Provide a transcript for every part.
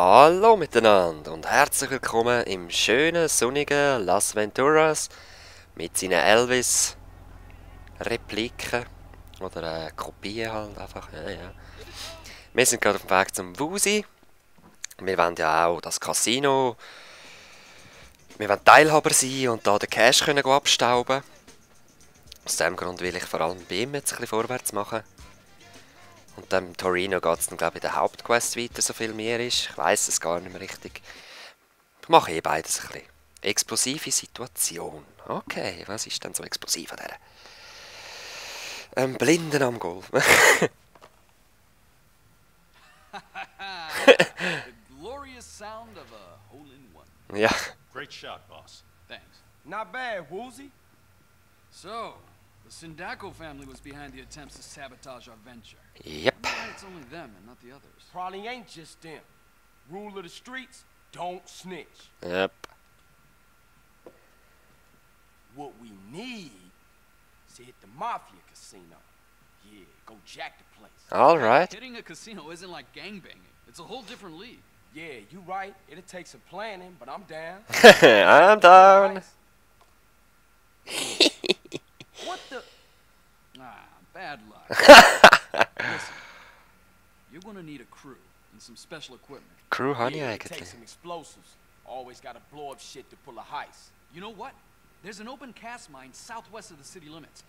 Hallo miteinander und herzlich willkommen im schönen, sonnigen Las Venturas mit seinen Elvis-Repliken oder Kopien halt einfach. Ja. Wir sind gerade auf dem Weg zum Woozie. Wir wollen ja auch das Casino. Wir wollen Teilhaber sein und da den Cash können abstauben. Aus dem Grund will ich vor allem bei ihm jetzt ein bisschen vorwärts machen. Und dann im Torino geht es dann, glaube ich, in der Hauptquest weiter, so viel mehr ist. Ich weiss es gar nicht mehr richtig. Ich mache eh beides ein bisschen. Explosive Situation. Okay, was ist denn so explosiv an der? Blinden am Golf. The glorious sound of a hole-in-one. Ja. Great shot, boss. Thanks. Not bad, Woozie. So, the Sindaco family was behind the attempts to sabotage our venture. Yep. Why it's only them and not the others. Probably ain't just them. Rule of the streets, don't snitch. Yep. What we need is to hit the Mafia casino. Yeah, go jack the place. Alright. Hitting a casino isn't like gangbanging. It's a whole different league. Yeah, you right. It'll take some planning, but I'm down. I'm down. What the? Ah, bad luck. Listen, you're gonna need a crew and some special equipment. Crew honey Yeah, take eigentlich. some explosives. Always gotta blow up shit to pull a heist. You know what? There's an open cast mine southwest of the city limits.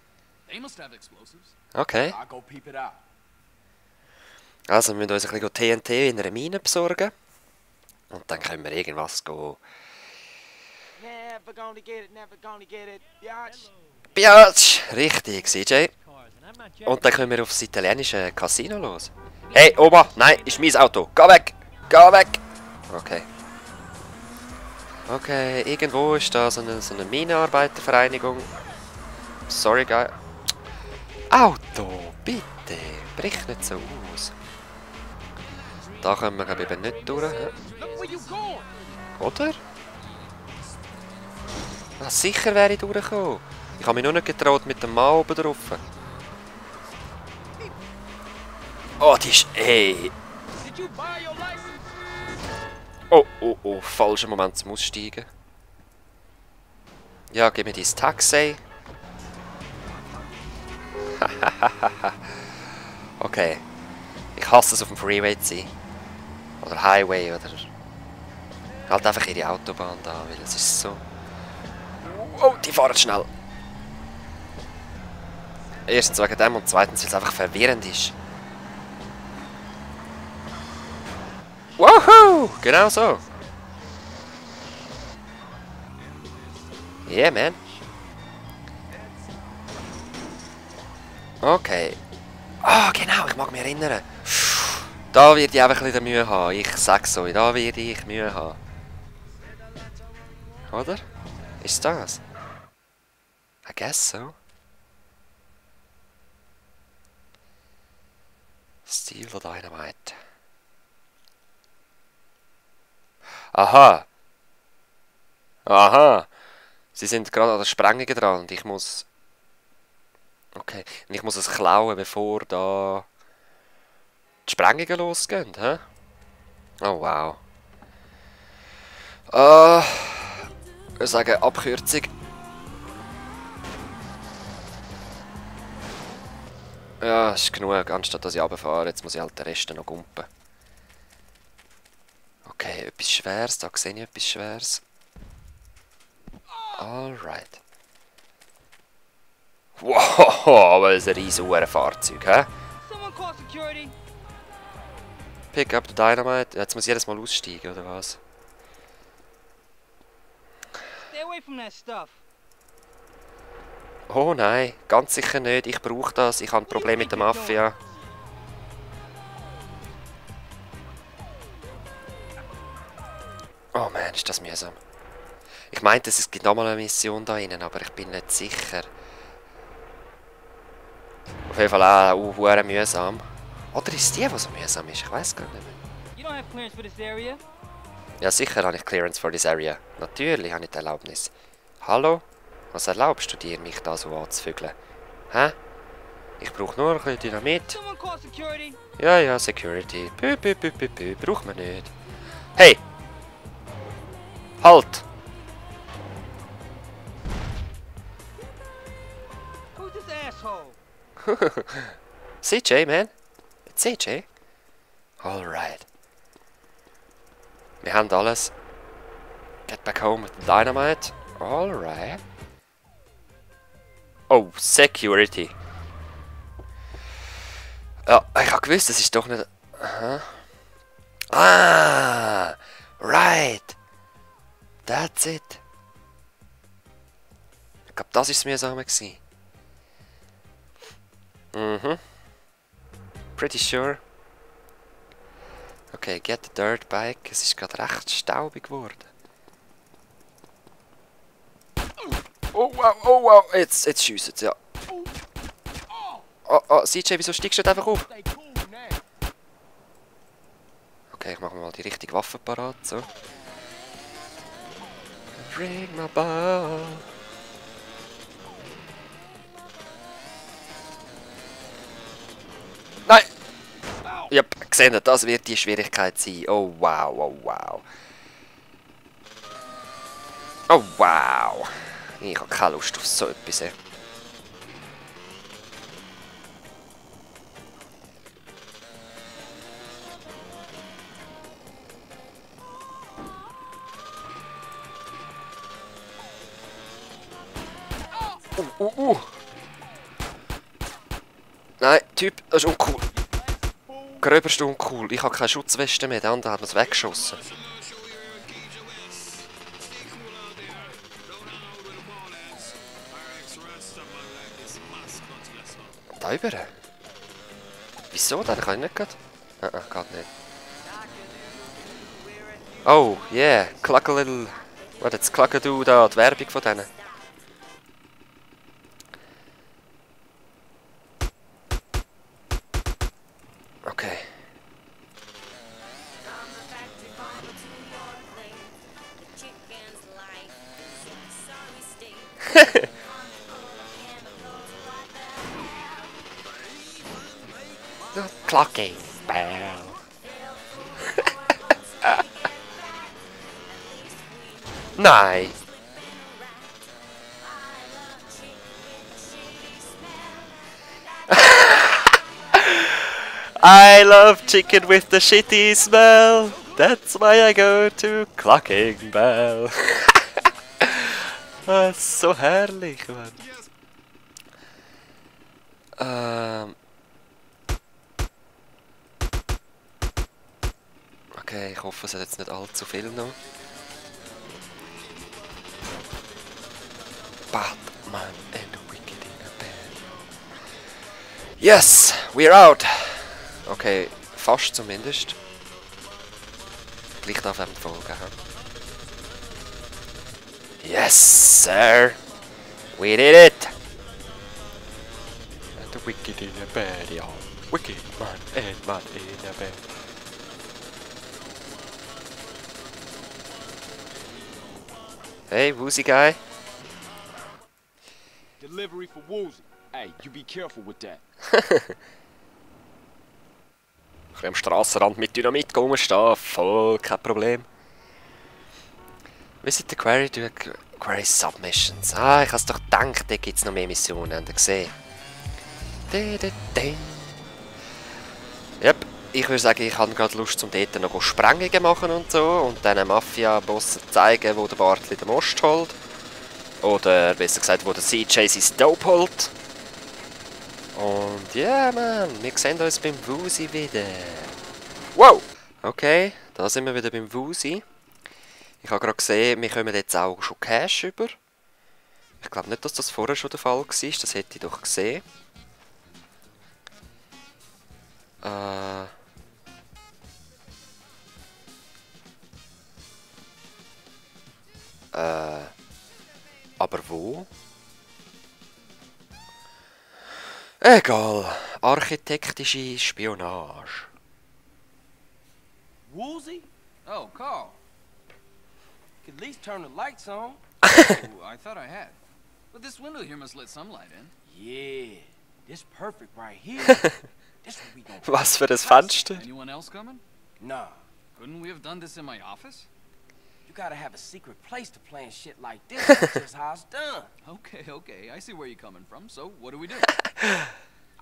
They must have explosives. Okay. I'll go peep it out. Also wir müssen uns ein bisschen TNT in einer Mine besorgen. Und dann können wir irgendwas gehen. Never gonna get it, never gonna get it. Biatch. Biatch! Richtig, CJ. Und dann können wir aufs italienische Casino los. Hey, Opa! Nein, ist mein Auto. Geh weg! Geh weg! Okay. Okay, irgendwo ist da so eine Minenarbeitervereinigung. Sorry, guy. Auto! Bitte! Brich nicht so aus. Da kommen wir glaube ich eben nicht durch. Look where you going. Oder? Ah, sicher wäre ich durchgekommen. Ich habe mich nur nicht getraut mit dem Mann oben drauf. Oh, die ist... Ey. Did you buy your license? Oh, oh, oh. Falscher Moment zum Aussteigen. Ja, gib mir dein Taxi. Okay. Ich hasse es, auf dem Freeway zu sein. Oder Highway, oder... Halt einfach ihre Autobahn da, weil es ist so... Oh, die fahren schnell. Erstens wegen dem und zweitens, weil es einfach verwirrend ist. Woohoo! Genau so. Yeah, man. Okay. Ah, genau, ich mag mich erinnern. Da werde ich einfach ein bisschen Mühe haben. Ich sag's euch, da werde ich Mühe haben. Oder? Ist das? I guess so. Steel Dynamite. Aha. Aha. Sie sind gerade an der Sprengung dran und ich muss... Okay. Und ich muss es klauen, bevor da... die Sprengungen losgehen, hä? Oh, wow. Ich sage Abkürzung. Ja, ist genug. Anstatt dass ich runterfahre, jetzt muss ich halt den Rest noch gumpen. Okay, etwas Schweres. Da sehe ich etwas Schweres. Alright. Wow, aber das ist ein riesen Fahrzeug, hä? Pick up the Dynamite. Jetzt muss ich jedes Mal aussteigen, oder was? Stay away from that stuff. Oh nein, ganz sicher nicht. Ich brauche das. Ich habe ein Problem mit der Mafia. Oh man, ist das mühsam. Ich meinte, es gibt nochmal eine Mission da innen, aber ich bin nicht sicher. Auf jeden Fall auch mühsam. Oder ist die so mühsam ist? Ich weiß gar nicht mehr. You don't have clearance for this area. Ja, sicher habe ich Clearance for this area. Natürlich habe ich die Erlaubnis. Hallo? Was erlaubst du dir, mich da so anzufügeln? Hä? Ich brauche nur ein bisschen Dynamit. Someone call security. Ja, ja, Security. Braucht man nicht. Hey! Halt! Who's this asshole? CJ, man. It's CJ. Alright. Wir haben alles. Get back home with the dynamite. Alright. Oh, Security. Ja, ich habe gewusst, das ist doch nicht... Aha. Ah! Right! That's it. Ich glaube, das war es mühsam gewesen. Mhm. Pretty sure. Okay, get the dirt bike. Es ist gerade recht staubig geworden. Oh wow, oh wow. Jetzt schiessen sie, ja. Oh, CJ, wieso steigst du nicht einfach auf? Okay, ich mache mal die richtige Waffe parat, so. Ring my bell. Nein! Yep, gesehen, das wird die Schwierigkeit sein. Oh wow, oh wow. Oh wow. Ich habe keine Lust auf so etwas. Nein, Typ, das ist uncool. Gröberst uncool. Ich habe keine Schutzweste mehr, der andere hat uns weggeschossen. Da über? Wieso? Den kann ich nicht gerade? Geht nicht. Oh, yeah. Cluck a little... Was jetzt? Cluck a do da, die Werbung von denen. Okay. The clocking bell. Nein. I love chicken with the shitty smell. That's why I go to Clocking Bell. Das ist so herrlich, Mann. Okay, ich hoffe, es hat jetzt nicht allzu viel noch. Batman and Wicked in a Bed. Yes, we're out. Okay, fast zumindest. Gleich auf einem Folge. Yes, sir. We did it. And the wicked in a bed, y'all. Wicked man and mad in a bed. Hey, Woozie guy. Delivery for Woozie. Hey, you be careful with that. Ich kann am Strassenrand mit Dynamit rumstehen, voll kein Problem. Visit the Quarry, do Quarry Submissions. Ah, ich habe es doch gedacht, da gibt es noch mehr Missionen, habt ihr gesehen? Yep, ich würde sagen, ich habe gerade Lust, um dort noch Sprengungen machen und so und diesen Mafia-Bossen zeigen, wo der Bartli den Most holt. Oder besser gesagt, wo der CJ sein Dope holt. Und ja, man, wir sehen uns beim Woozie wieder. Wow! Okay, da sind wir wieder beim Woozie. Ich habe gerade gesehen, wir kommen jetzt auch schon Cash über. Ich glaube nicht, dass das vorher schon der Fall war, das hätte ich doch gesehen. Aber wo? Egal. Architektische Spionage. Woozie? Oh, Carl. Could at least turn the lights on. Oh, I thought I had. But this window here must let some light in. Yeah, this perfect right here. This what we gonna Was für ein Fenster. Anyone else coming? Nah, Couldn't we have done this in my office? You gotta have a secret place to plan shit like this. That's just how it's done. Okay, okay, I see where you're coming from. So, what do?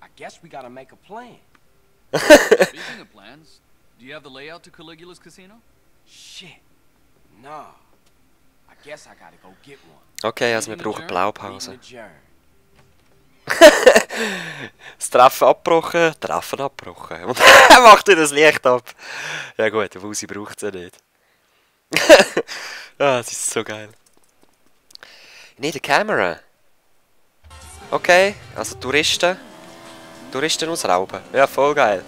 I guess we gotta make a plan. Speaking of plans, do you have the layout to Caligula's casino? Shit. Nah. I guess I gotta go get one. Okay, also wir brauchen Blaupausen. Reading the journal. Das Treffen abgebrochen, Treffen abgebrochen. Und er macht wieder das Licht ab. Ja gut, der Woozie braucht es ja nicht. Ah, das ist so geil. You need a camera. Okay, also Touristen ausrauben. Ja, voll geil.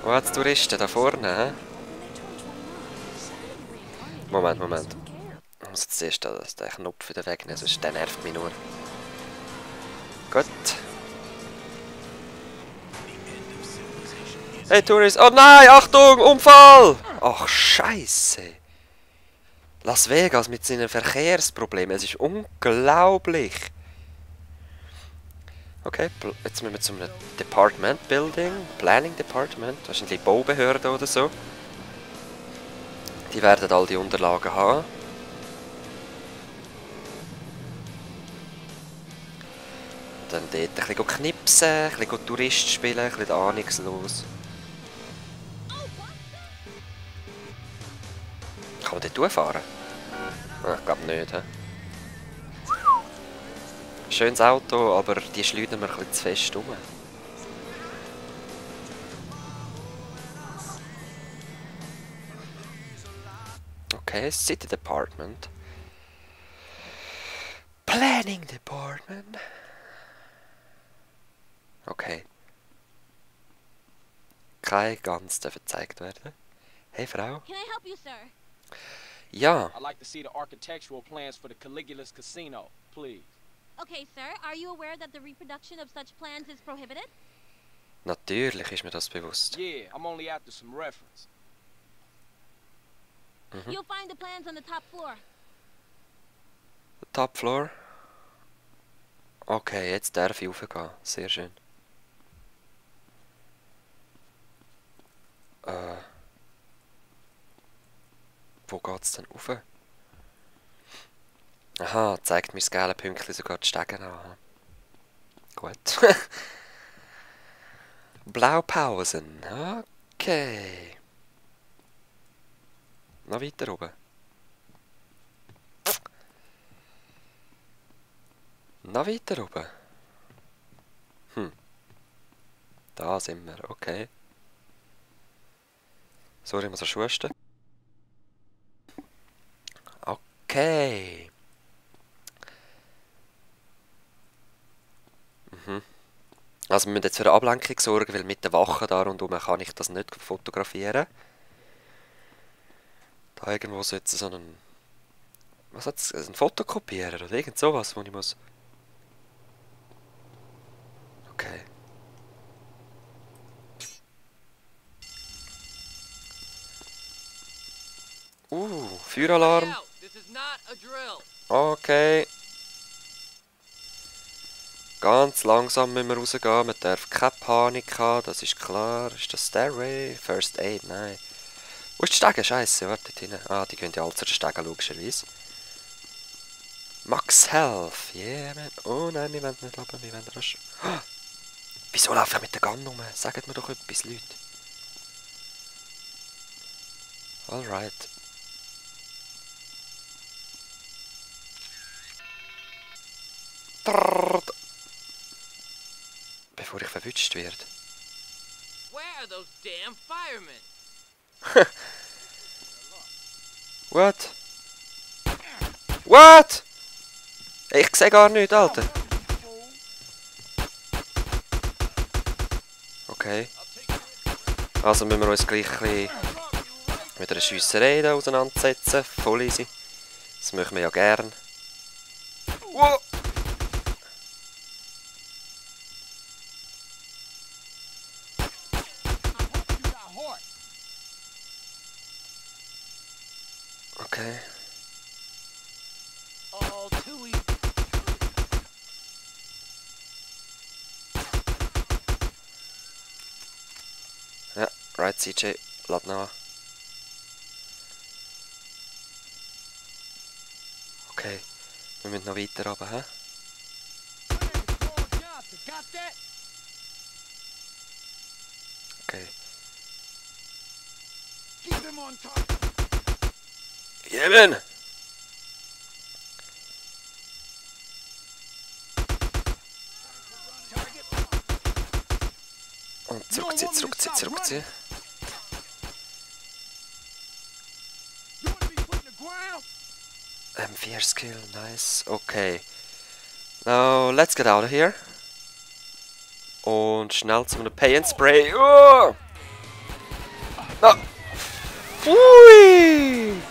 Wo hat es Touristen? Da vorne, hä? Moment. Ich muss jetzt zuerst den Knopf wieder wegnehmen, sonst der nervt mich nur. Gut. Hey Tourist! Oh nein! Achtung! Unfall! Ach Scheiße! Las Vegas mit seinen Verkehrsproblemen. Es ist unglaublich. Okay, jetzt müssen wir zu einem Department Building. Planning Department. Wahrscheinlich Baubehörde oder so. Die werden all die Unterlagen haben. Dann dort ein bisschen knipsen, ein bisschen Tourist spielen, ein bisschen ahnungslos. Kann man dort durchfahren? Ah, ich glaube nicht. He? Schönes Auto, aber die schleudern mir ein bisschen zu fest rum. Okay, City Department. Planning Department. Okay. Kein ganz gezeigt werden. Hey Frau. Can I help you, sir? Ja. I'd like to see the architectural plans for the Caligula's casino, please. Okay, sir. Are you aware that the reproduction of such plans is prohibited? Natürlich ist mir das bewusst. Yeah, I'm only after some reference. You'll find the plans on the top floor. The top floor. Okay, jetzt darf ich raufgehen. Sehr schön. Wo geht's denn rauf? Aha, zeigt mir das gelbe Pünktchen sogar die Stegen an. Gut. Blaupausen. Okay. Noch weiter oben. Noch weiter oben. Da sind wir, okay. Sorry, ich muss schusten. Okay. Also wir müssen jetzt für eine Ablenkung sorgen, weil mit den Wachen da rundherum kann ich das nicht fotografieren. Da irgendwo sollte so ein... Was hat es? Ein Fotokopierer oder irgend sowas, wo ich muss... Okay. Feueralarm. Okay. Ganz langsam müssen wir rausgehen. Man darf keine Panik haben, das ist klar. Ist das Stairway? First Aid? Nein. Wo ist die Stege? Scheiße, warte hinten. Ah, die gehen ja alle zu den Stegen, logischerweise. Max Health. Yeah, man. Oh nein, wir wollen nicht runter, wir wollen rasch. Oh, wieso laufe ich mit der Gun rum? Sagt mir doch etwas, Leute. Alright. Bevor ich verwünscht werde. Where are those damn firemen? What? What? Ich sehe gar nichts, Alter. Okay. Also müssen wir uns gleich ein bisschen mit einer Schiesserei da auseinandersetzen. Voll easy. Das möchten wir ja gern. Wow. Okay. Ja, right CJ. lad nach. Okay, wir müssen noch weiter runter, hä? Okay. Eben! Und zurückziehen, zurückziehen, zurückziehen. M4 Skill, nice. Okay. Now, let's get out of here. Und schnell zu einem Pay and Spray. Oh! Ah! Ui!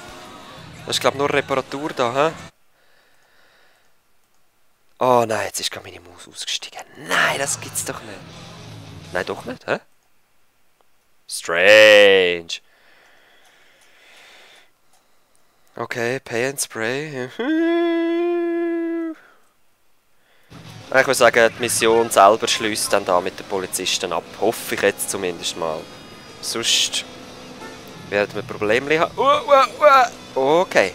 Das ist, glaube ich, nur Reparatur da, hä? Oh nein, jetzt ist gerade meine Maus ausgestiegen. Nein, das gibt's doch nicht. Nein, doch nicht, hä? Strange. Okay, Pay and Spray. Ich würde sagen, die Mission selber schließt dann da mit den Polizisten ab. Hoffe ich jetzt zumindest mal. Sonst werden wir Probleme haben. Okay.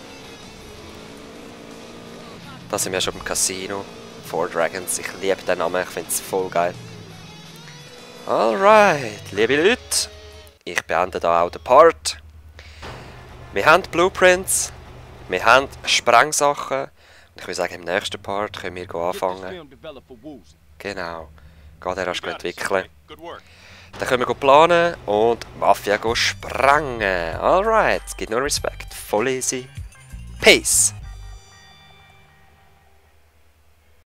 Da sind wir schon im Casino. Four Dragons. Ich liebe den Namen, ich finde es voll geil. Alright, liebe Leute. Ich beende da auch den Part. Wir haben Blueprints. Wir haben Sprengsachen. Und ich würde sagen, im nächsten Part können wir anfangen. Genau. Geht er erst entwickeln. Dann können wir planen und Mafia sprengen. Alright, es gibt nur Respekt. Voll easy. Peace.